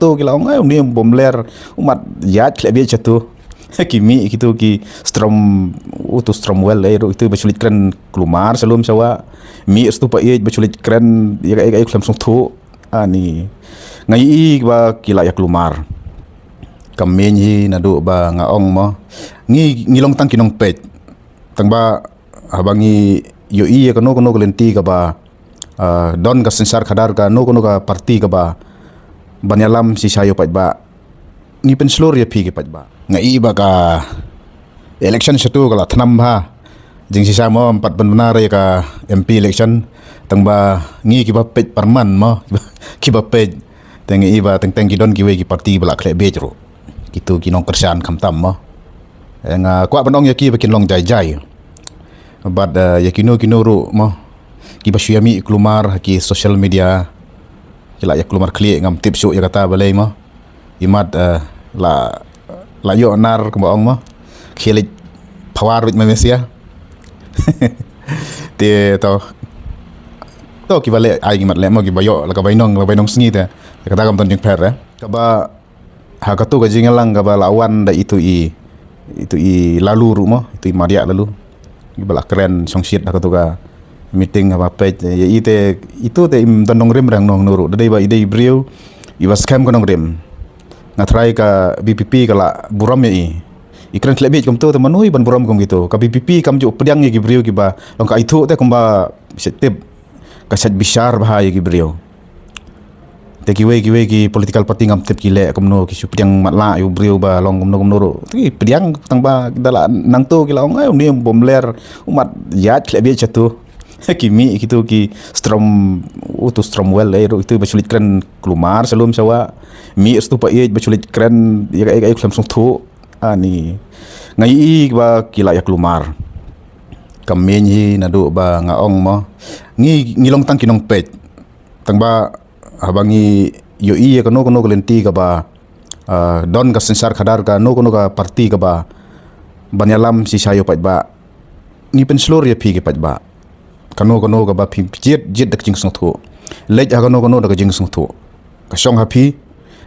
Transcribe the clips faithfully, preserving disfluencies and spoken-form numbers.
to ki la ong, "Ai, une bym ler, u mat ïaid khleh bieit sha to." Ki mih kitu ki strom, utu strom well, eh, ruh itu ba shu leit kren kulmar sha lum sha wah. Mih stu pa ïeit ba shu leit kren ïa ka, ïa ka, ïa ka khlem sngewthuh. Ani. Nga ïohi ba ki la ïa kulmar. Ka mih hi naduh ba nga ong mo. Ngi, ngi long tang ki nongpeit. Tang ba haba ngi ïohi ïa kano kano ka lynti kaba, ah, don ka synshar khadar kano kano ka parti kaba ban ïalam shisha ïa u paidbah. Ngi pynshlur ïa phi ki paidbah. Nga i ba ka election sha to ka la thnam bha. Jingshisha mo ym pat pynbna re ïa ka M P election. Tang ba ngi kiba peit parman mo. Kiba peit. Te nga i ba teng teng ki don kiwei ki parti ba la khleh bieit ruh. Kitu ki nongkyrshan khamtam mo. Eh, nga kwah ban ong ïa ki ba kin long jai jai. Bad, eh, ïa kino kino ruh mo. Kiba shu ïa mih kulmar ha ki social media. Ki la ïa kulmar khlieh, ngam tip shuh ïa kata balei mo. Imat, eh, la, la ïoh nar kumba ong mo. Khie leit phawar wit ma mesia. Te to. To kiba leh ai ki mat leh mo kiba ïoh la ka bainong, la bainong sngi te. Ïa kata kam don jingpher eh. Kaba ha katu ka jingïalang kaba la wan da itu i, itu i Laloo ruh mo, itu i Mariah Laloo. Iba la kren shongshit ha katu ka meeting haba peit, ïa ite, itu te im don nongrim rang nong nuru. Da dei ba i dei briew iba skhem ka nongrim. Nga tharai ka V P P ka la burom ïa i. I kren khleh bieit kumtu te mano i ban burom kum kitu. Ka V P P kam ju pdiang ïa ki briew kiba long ka ithuh te kumba shet tip. Ka shet bishar bha ïa ki briew. Te kiwei kiwei ki political party ngam tip ki leh kumno, ki shu pdiang matlah ïa u briew ba long kumno kumno ruh. Te ki pdiang tang ba da la nangto ki la ong, "Ai, une bym ler, u mat ïaid khleh bieit sha to." Ki mih kitu ki strom, utu strom well, eh, ruh itu ba shu leit kren kulmar sha lum sha wah. Mih stu pa ïeit ba shu leit kren ïa ka, ïa ka, ïa ka khlem sngewthuh. Ani. Nga i ba ki la ïa kulmar. Ka mih hi naduh ba nga ong mo. Ngi, ngi long tang ki nongpeit. Tang ba haba ngi ïohi ïa kano kano ka lynti kaba, ah, don ka synshar khadar kano kano ka parti kaba ban ïalam shisha ïa u paidbah. Ngi pynshlur ïa phi ki paidbah. Kano kano kaba phi jied, jied da ka jingsngewthuh. Leit ha kano kano da ka jingsngewthuh. Ka shong ha phi,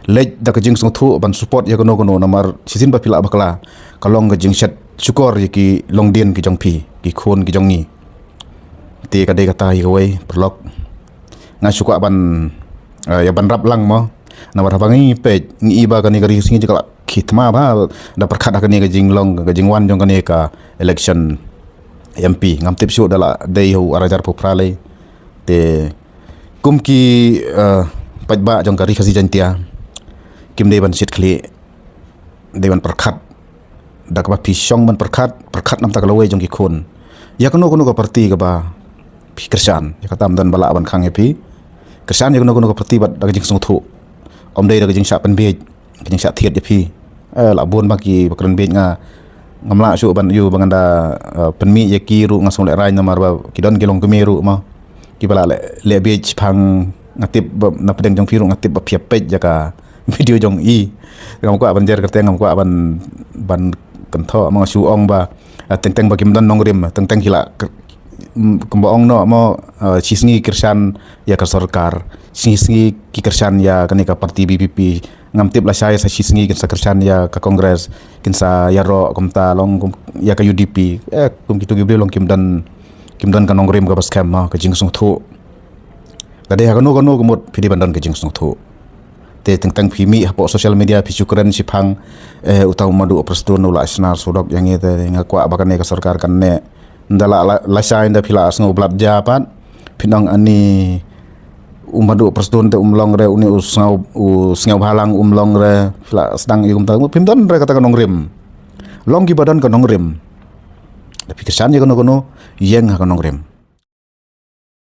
leit da ka jingsngewthuh ban support ïa kano kano namar shisien ba phi lah bakla. Ka long ka jingshet shukor ïa ki longdien ki jong phi, ki khun ki jong ngi. Te ka dei kata hi kawei, paralok. Nga shu kwah ban, eh, ïa ban wrap lang mo. Namar haba ngi peit, ngi i ba kane ka ri sngi jaka la khie thma bha, da pyrkhat ha kane ka jinglong, ka jingwan jong kane ka election M P. Ngam tip shuh da la dei ha u ar hajar arphew phra lei. Te kum ki, eh, paidbah jong ka Ri Khasi Jaiñtia. Kim dei ban shit khlieh. Dei ban pyrkhat. Da kaba phi shong ban pyrkhat, pyrkhat namar ka lawei jong ki khun. Ïa kano kano ka parti kaba phi kyrshan. Ïa kata ym don ba lah ban khang ïa phi. Kyrshan ïa kano kano ka parti bad da ka jingsngewthuh. Ym dei da ka jingshah pynbiej, ka jingshah thied ïa phi. Eh, la bun ba ki ba kren biej nga. Ngam lah shuh ban ïoh ba ngan da, eh, pynmih ïa ki ruh nga sngew lehraiñ namar ba ki don ki longkmie ruh mo. Kiba la leh, leh biej phang nga tip ba na pdeng jong phi ruh nga tip ba phi ïa peit ïa ka video jong i. Ngam kwah ban jer kyrteng, ngam kwah ban, ban kynthoh, ma nga shu ong ba, ah, teng teng ba kim don nongrim, teng teng ki la, mm, kumba ong noh mo, ah, shi sngi kyrshan ïa ka sorkar, shi sngi ki kyrshan ïa kane ka parti V P P, ngam tip lashai sa shi sngi kin sa kyrshan ïa ka Congress, kin sa ïaroh kumta long kum, ïa ka U D P, eh, kum kitu ki briew long kim don, kim don ka nongrim kaba skhem mo, ka jingsngewthuh. Ka dei ha kano kano ka mut phi dei ban don ka jingsngewthuh. Te teng teng phi mih hapoh social media phi shu kren shiphang, eh, uta u Maduh Prestone u la shna sodok ïa ngi te nga kwah ba kane ka sorkar kan neh. Nda la, la, lashai nda phi la sngew blat ja pat. Phi nang ani u Maduh Prestone te um long re, uni u Sngewbha, u Sngewbhalang um long re, phi la sdang ïa kumta. Phim don re kata ka nongrim. Long kiba don ka nongrim. Da phi kyrshan ïa kano kano, ïeng ha ka nongrim.